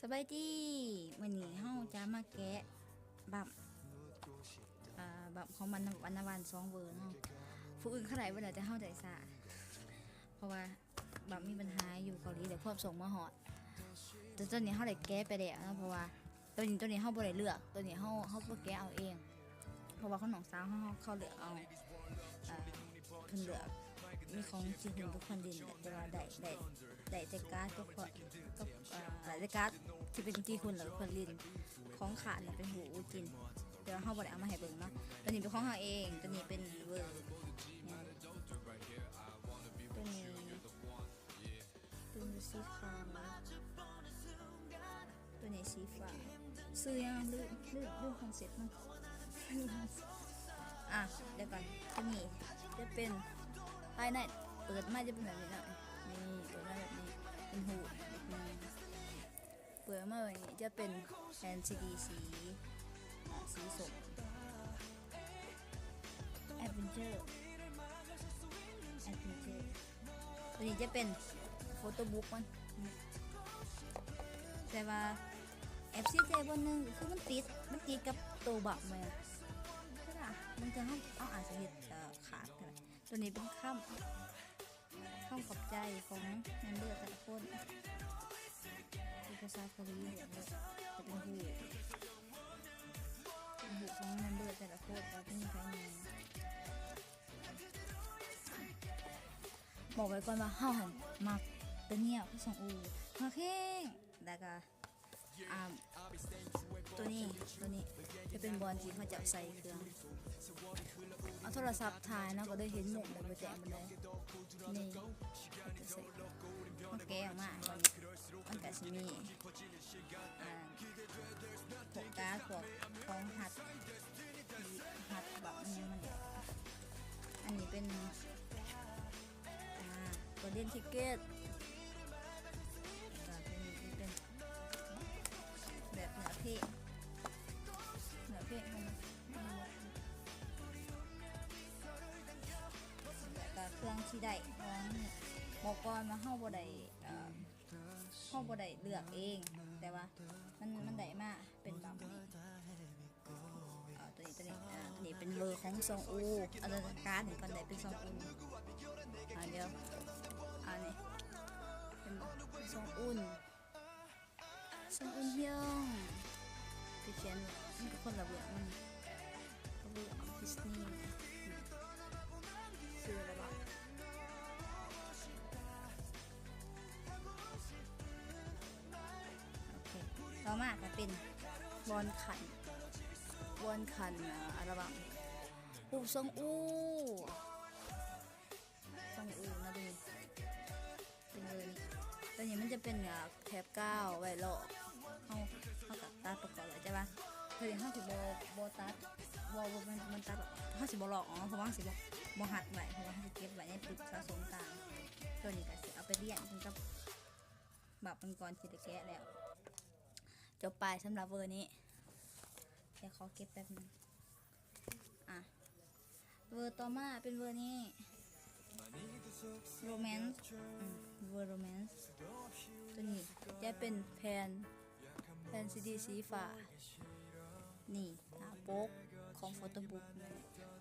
ສະບາຍດີ ມື້ນີ້ເຮົາຈະມາແກະບັ້ມ ເອີ ບັ້ມຂອງວັນນະວັນສອງເວີເນາະ. ຜູ້ອື່ນເຂົາໄດ້ເບິດແລ້ວ ແຕ່ເຮົາໄດ້ຊ້າ ເພາະວ່າບັ້ມມີບັນຫາຢູ່ເກົາຫຼີ ແລ້ວພວມສົ່ງມາຮອດ. ແຕ່ຕອນນີ້ເຮົາໄດ້ແກະໄປແລ້ວເນາະ ເພາະວ່າ ໂຕນີ້ ໂຕນີ້ເຮົາບໍ່ໄດ້ເລືອກ ໂຕນີ້ເຮົາ ເຮົາໄປແກະເອົາເອງ ເພາະວ່າຂອງນ້ອງສາວເຮົາ ເຂົາເລືອກເອົາ ເອີ ເພິ່ນເລືອກມີຂອງຈີນເພິ່ນບໍ່ຄ່ອຍຫຼິ້ນ ແຕ່ວ່າໄດ້ ໄດ້ ໄດ້ແຕ່ກາດກັບ ກັບ ເອີ ໄດ້ແຕ່ກາດທີ່ເປັນຈີນເພິ່ນ ແລ້ວເພິ່ນຫຼິ້ນ ຂອງຂາດນະເປັນຫູຈີນ ແຕ່ວ່າເຮົາບໍ່ໄດ້ເອົາມາໃຫ້ເບິ່ງເນາະ. ໂຕນີ້ເປັນຂອງເຮົາເອງ ໂຕນີ້ເປັນເວີ ໂຕນີ້ ໂຕນີ້ສີຂາວ ໂຕນີ້ສີຟ້າ ຊື່ຫຍັງ ລືມ ລືມ ລືມຄອນເຊັບມັນ. ອ່ະ ດຽວກ່ອນ ໂຕນີ້ຈະເປັນພາຍໃນ ເປີດມາຈະເປັນແບບນີ້ເນາະ ນີ້ ເປີດມາແບບນີ້ ເປັນຫູ ເປີດມາແບບນີ້ຈະເປັນແຜ່ນຊີດີສີ ອ່າ ສີສົ້ມ ແອັດເວັນເຈີ ແອັດເວັນເຈີ. ໂຕນີ້ຈະເປັນໂຟໂຕ້ບຸກມັນ ແຕ່ວ່າແອັບເສຍໃຈບ່ອນໜຶ່ງ ຄືມັນຕິດ ມັນຕິດກັບໂຕບັ້ມແມ່ນ ບາງເທື່ອເຮົາ ເຮົາອາດຈະເຮັດ ເອີ ຂາດກໍໄດ້. ໂຕນີ້ເປັນຄຳ ຄຳຂອບໃຈຂອງເມັມເບີແຕ່ລະຄົນ ເປັນພາສາເກົາຫຼີ ແລ້ວກໍເປັນຮູບ ເປັນຮູບຂອງເມັມເບີແຕ່ລະຄົນ ວ່າເປັນໃຜແດ່. ບອກໄວ້ກ່ອນວ່າເຮົາຫັ້ນມັກແຕ່ແນວຂອງຊອງອູ ມັກແຮງ ແລ້ວກະ ອ່າ ໂຕນີ້ ໂຕນີ້ຈະເປັນບ່ອນທີ່ເຂົາເຈົ້າໃສ່ເຄື່ອງ ເອົາໂທລະສັບຖ່າຍເນາະ ກໍເລີຍເຫັນມຸມ ແລ້ວບໍ່ແຈ້ງປານໃດ. ນີ້ ເຂົາຈະໃສ່ເຄື່ອງ ມັນແກະອອກມາ ມັນກະຊິມີ ອ່າ ພວກກາດ ພວກຂອງຮັດ ຮັດບັ້ມອີ່ຫຍັງມັນ. ອັນນີ້ເປັນ ອ່າ ໂກລເດັນທິກເກັດ ແລ້ວກໍໂຕນີ້ເປັນແບບເນື້ອເພງ ເນື້ອເພງຂອງມັນ ແລ້ວກໍເຄື່ອງທີ່ໄດ້ຂອງ ບອກກ່ອນວ່າເຮົາບໍ່ໄດ້ ເອີ ເຮົາບໍ່ໄດ້ເລືອກເອງ ແຕ່ວ່າມັນ ມັນໄດ້ມາເປັນບັ້ມນີ້ ເອົາໂຕນີ້ ໂຕນີ້ ອ່າ ໂຕນີ້ເປັນເວີຂອງຊອງອູ ເອົາກາດນີ້ກ່ອນ ໄດ້ເປັນຊອງອູ ອ່າ ດຽວ ອັນນີ້ເປັນຊອງອູ ຊອງອູຮຽງ ທີ່ຂຽນ ມັນກໍຄົນລະເບື້ອງ ມັນກໍເບິ່ງອອກດິສນີ ຊື່ລະບາດ. ໂອເຄ ຕໍ່ມາກໍເປັນບອນຂັນ ບອນຂັນ ອ່າ ອັລບັມຮູບຊອງອູ ຊອງອູນະ ໂຕນີ້ເປັນເລີຍ ໂຕນີ້ມັນຈະເປັນ ອ່າ ແຖບກາວໄວ້ລອກ ເຮົາ ເຮົາກໍຕັດປະກອບໄວ້ ແຕ່ວ່າໂຕນີ້ເຮົາຊິບໍ່ ບໍ່ຕັດ ບໍ່ ບໍ່ ມັນ ມັນຕັດ ເຮົາຊິບໍ່ລອກອອກ ເພາະວ່າເຮົາຊິບໍ່ ບໍ່ຮັດໄວ້ ເພາະວ່າເຮົາຊິເກັບໄວ້ໃນປຶກສະສົມຕ່າງ. ໂຕນີ້ກໍຊິເອົາໄປລຽນກັນກັບ ບັບມັນກ່ອນ ຊິໄດ້ແກະແລ້ວ. ຈົບໄປສຳລັບເວີນີ້ ດຽວຂໍເກັບແປັບໜຶ່ງ. ອ່ະ ເວີຕໍ່ມາເປັນເວີນີ້ ໂຣແມນ ອືມ ເວີໂຣແມນ ໂຕນີ້ຈະເປັນແຜ່ນ ແຜ່ນຊີດີສີຟ້າ ນີ້ ໜ້າປົກຂອງໂຟໂຕ້ບຸກ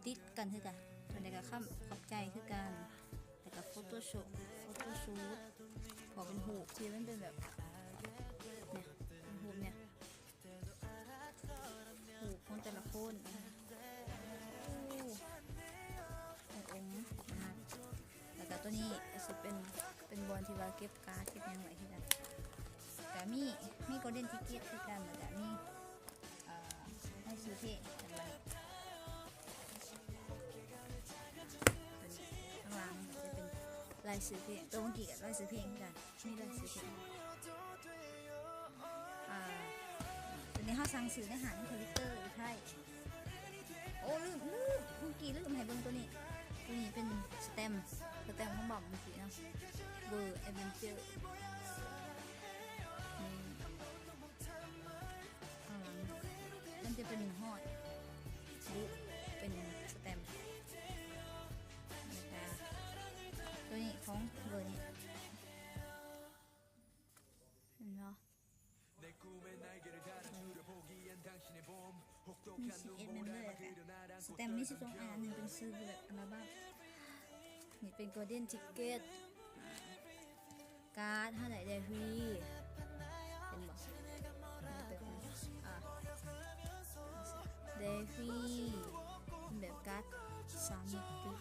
ຕິດກັນຄືກັນ ແລ້ວກໍຄຳຂອບໃຈຄືກັນ ແລ້ວກໍໂຟໂຕ້ຊູດ ໂຟໂຕ້ຊູດ ເພາະເປັນຮູບທີ່ມັນເປັນແບບ ເປັນຮູບນີ້ ຮູບຂອງແຕ່ລະຄົນ ໂອ້ ໂອ້ ໂອ້ ນະ. ແລ້ວກໍໂຕນີ້ກໍຊິເປັນ ເປັນບ່ອນທີ່ວ່າເກັບກາດເກັບຫຍັງໄວ້ຄືກັນ ກໍມີ ມີໂກລເດັນທິກເກັດຄືກັນ ແລ້ວກໍມີ ເອີ ລາຍຊື່ເພງ ເຫັນບໍ່ນີ້ ໂຕນີ້ຂ້າງຫຼັງຈະເປັນລາຍຊື່ເພງ ໂຕເມື່ອກີ້ກໍລາຍຊື່ເພງຄືກັນ ມີລາຍຊື່ເພງ ອ່າ ໂຕນີ້ເຮົາສັ່ງຊື້ໃນຮ້ານທະວິດເຕີໄທ. ໂອ້ ລືມ ລືມ ເມື່ອກີ້ລືມໃຫ້ເບິ່ງໂຕນີ້ ໂຕນີ້ເປັນສະແຕັມ ສະແຕັມຂອງບັ້ມເມື່ອກີ້ເນາະ ເວີແອັດເວັນເຈີ ນີ້ ຂ້າງຫຼັງມັນຈະເປັນຮອຍ ຫຼືເປັນສະແຕັມ ແລ້ວກະໂຕນີ້ຂອງເວີນີ້ ເຫັນບໍ່? ມີສິບເອັດເມັມເບີ ແລ້ວກະສະແຕັມມີສິບສອງອັນ ອັນໜຶ່ງເປັນຊື່ແບບອັນລະບັມ ນີ້ເປັນ Golden Ticket ກາດ ເຮົາໄດ້ Daily ເຫັນບໍ່ ອາ Daily ແບບກາດສາມມິຕິ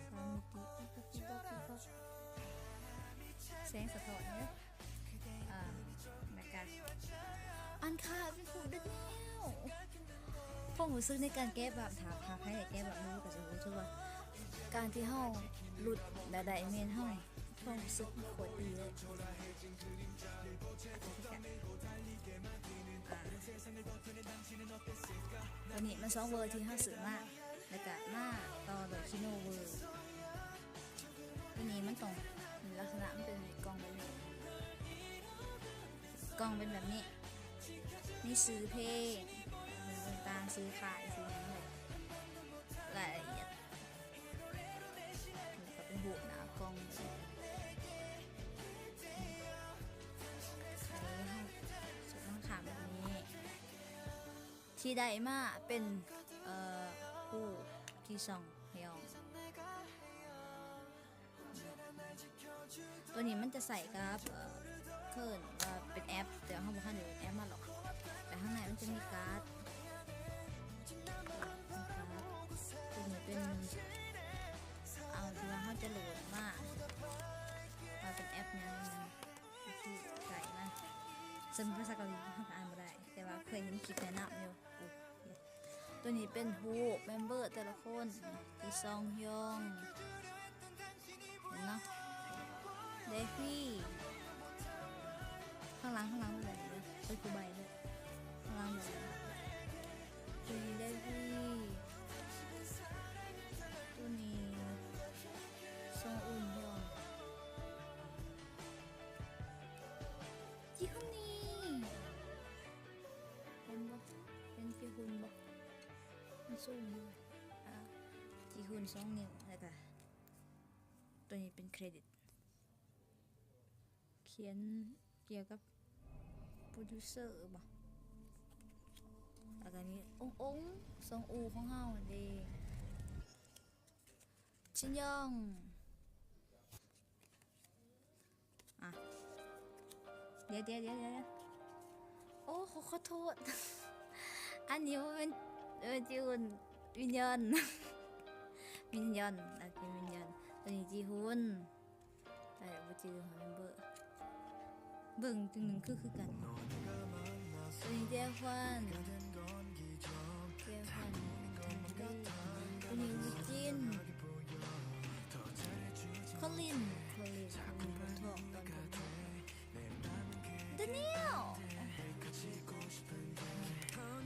ສາມມິຕິ ແສງສະທ້ອນເດີ ອາ ແລ້ວກະອັນຄາເປັນຮູບ Daniel ຄວາມຮູ້ສຶກໃນການແກະບັບ ຖ້າ ຖ້າໃຜໄດ້ແກະບັບ ມັນກະຈະຮູ້ສຶກວ່າ ການທີ່ເຮົາຫຼຸດແລ້ວໄດ້ເມັມເຮົາ ຄວາມຮູ້ສຶກໂຄດດີເລີຍ ອາ ຕົວນີ້ມັນສອງເວີທີ່ເຮົາຊື້ມາ ແລ້ວກະມາຕໍ່ໂດຍ Kino ເວີ ຕົວນີ້ມັນຕ້ອງ ລັກສະນະມັນເປັນກ່ອງແບບນີ້ ກ່ອງເປັນແບບນີ້ ມີຊື່ເພງຕ່າງໆ ຊື່ຄ້າຍ ຊື່ຫຍັງ ແບບລາຍລະອຽດ ກໍເປັນຮູບໜ້າກ່ອງ ໃສ່ເຮົາ ໃສ່ຂ້າງໆ ແບບນີ້ ທີ່ໄດ້ມາເປັນ ເອີ ຮູບຈີຊອງຮະຍອງ ຕົວນີ້ມັນຈະໃຊ້ກັບ ເອີ ເອີ້ນວ່າເປັນແອັບ ແຕ່ເຮົາບໍ່ທັນໄດ້ໂຫຼດແອັບມາຫຼອກ ແຕ່ຂ້າງໃນມັນຈະມີກາດ ຕົວນີ້ເປັນ ເອົາ ທີ່ວ່າເຮົາຈະໂຫຼດມາ ວ່າເປັນແອັບຫຍັງ ວິທີໃຊ້ນະ ເຊິ່ງພາສາເກົາຫຼີເຮົາກໍອ່ານບໍ່ໄດ້ ແຕ່ວ່າເຄີຍເຫັນຄລິບແນະນຳຢູ່. ໂອເຄ ຕົວນີ້ເປັນຮູບເມັມເບີແຕ່ລະຄົນ ຈີຊອງຮະຍອງ ເຫັນເນາະ ເດຟີ ຂ້າງຫຼັງ ຂ້າງຫຼັງເປັນແບບນີ້ເດີ ເປັນຜູ້ໃບ້ເດີ ຂ້າງຫຼັງແບບນີ້ ຕົວນີ້ເດຟີ ຕົວນີ້ຊອງອຸນຮະຍອງ ຈີຮຸນນີ້ ເຫັນບໍ່ ເຫັນຈີຮຸນບໍ່ ມັນສູງຢູ່ ອາ ຈີຮຸນສອງນິ້ວ ແລ້ວກະຕົວນີ້ເປັນເຄຣດິດ ຂຽນກ່ຽວກັບໂປຣດິວເຊີບໍ ແລ້ວກະມີອົງ ອົງ ຊອງອູຂອງເຮົາຫັ້ນເດ ຊິນຢອງ ອ່ະ ດຽວໆໆໆ ໂອ້ ຂໍ ຂໍໂທດ ອັນນີ້ບໍ່ແມ່ນ ເອີ ຈີຮຸນ ມິນຍອນ ມິນຍອນ ໂອເຄ ມິນຍອນ ຕົວນີ້ຈີຮຸນ ໄດ້ບໍ່ຈື່ ເບິ່ງ ເບິ່ງຈັ່ງໜຶ່ງຄື ຄືກັນ ໂຕນີ້ເຈຮວນ ເຈຮວນ ໂຕນີ້ອູຈິນ ໂຄລິນ ໂຄລິນ ໂຄລິນ ເພິ່ນທອກຕອນເພິ່ນ ດານຽວ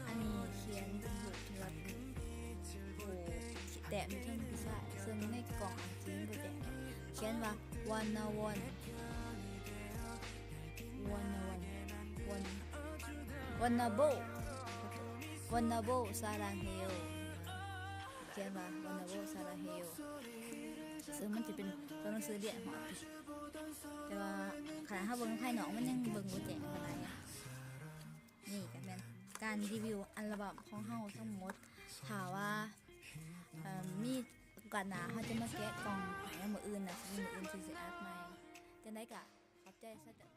ອັນນີ້ຂຽນເປັນບົດທີ່ວ່າ ໂອ້ ແຕ້ມຢູ່ເທິງປີສາດ ເຊິ່ງໃນກ່ອງອັນທີ່ບໍ່ແຈ້ງ ຂຽນວ່າ ວັນນາວອນ ວັນນາວອນ ວັນນາໂບ ວັນນາໂບ ສາລາເຮວ ຂຽນວ່າ ວັນນາໂບ ສາລາເຮວ ເຊິ່ງມັນຈະເປັນຕົວໜັງສືລຽນຮອດ ແຕ່ວ່າຂະໜາດເຮົາເບິ່ງພາຍນອກ ມັນຍັງເບິ່ງບໍ່ແຈ້ງປານໃດ. ນີ້ກໍແມ່ນການຣີວິວອັລບັມຂອງເຮົາທັງໝົດ. ຖ້າວ່າ ເອີ່ມ ມີໂອກາດໜ້າ ເຮົາຈະມາແກະກ່ອງໃຫ້ມື້ອື່ນນະ ມື້ອື່ນຊິ ຊິອັດໃໝ່. ຈັ່ງໃດກໍຂອບໃຈສາວຈັນ